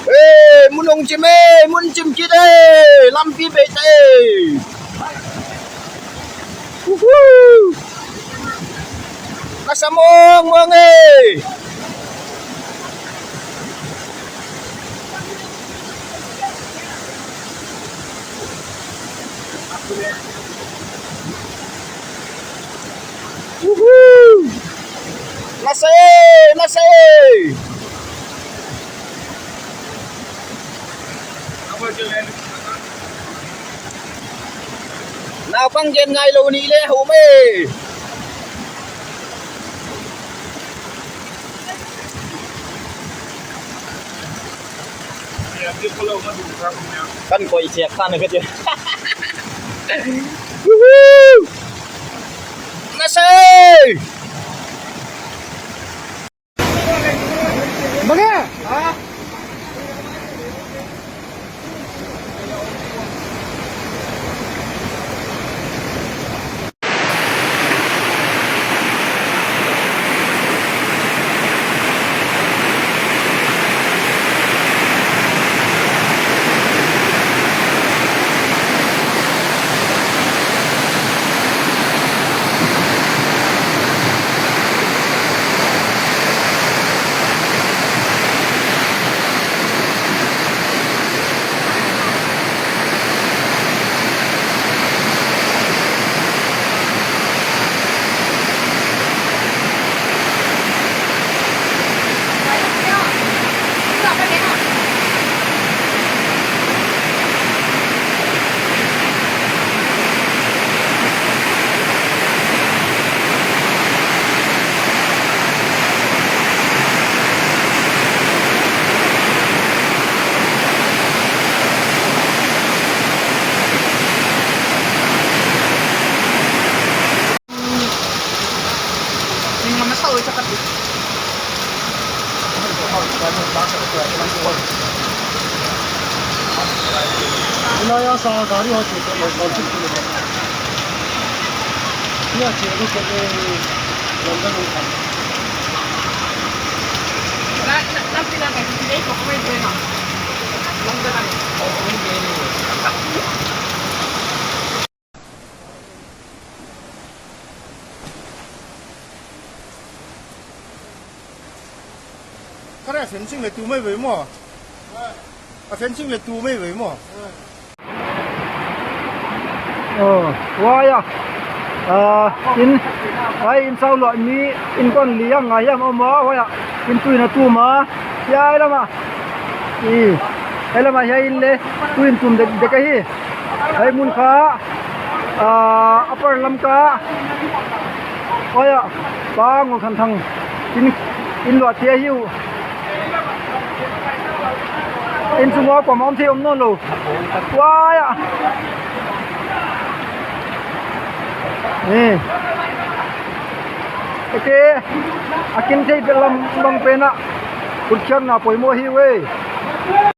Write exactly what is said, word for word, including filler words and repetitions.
Ei, mun hung chim ei, mun chim kit ei, lampi bei ta ei. Uhu. Nasa mong mong ei. Uhu. Nasa ei, nasa ei. Naupang gen ngai lou ni le ho me. Kan koi chek tan ka che. Woohoo! Nasa ei! Bang e? Ha? Kare fencing le tu mai ve mo. A fencing le tu mai ve mo. Oh, waya. Ah, in, ai, in sau lo mi, in kon liang ngai yam ama, waya. In tu na tu ma. Ya, ai lama. I, ai lama ya in le, tu in tum de, de ka hi. Hei mun kha, ah, upper lam kha. Oya, pa Ngol Khan Thang. In, in lua tia hiu. In sung wa kwa ma um thei um no lo. Wa ya. Ni. Okay. Akin thei lam bang pena. Kut khian na poimo hi we.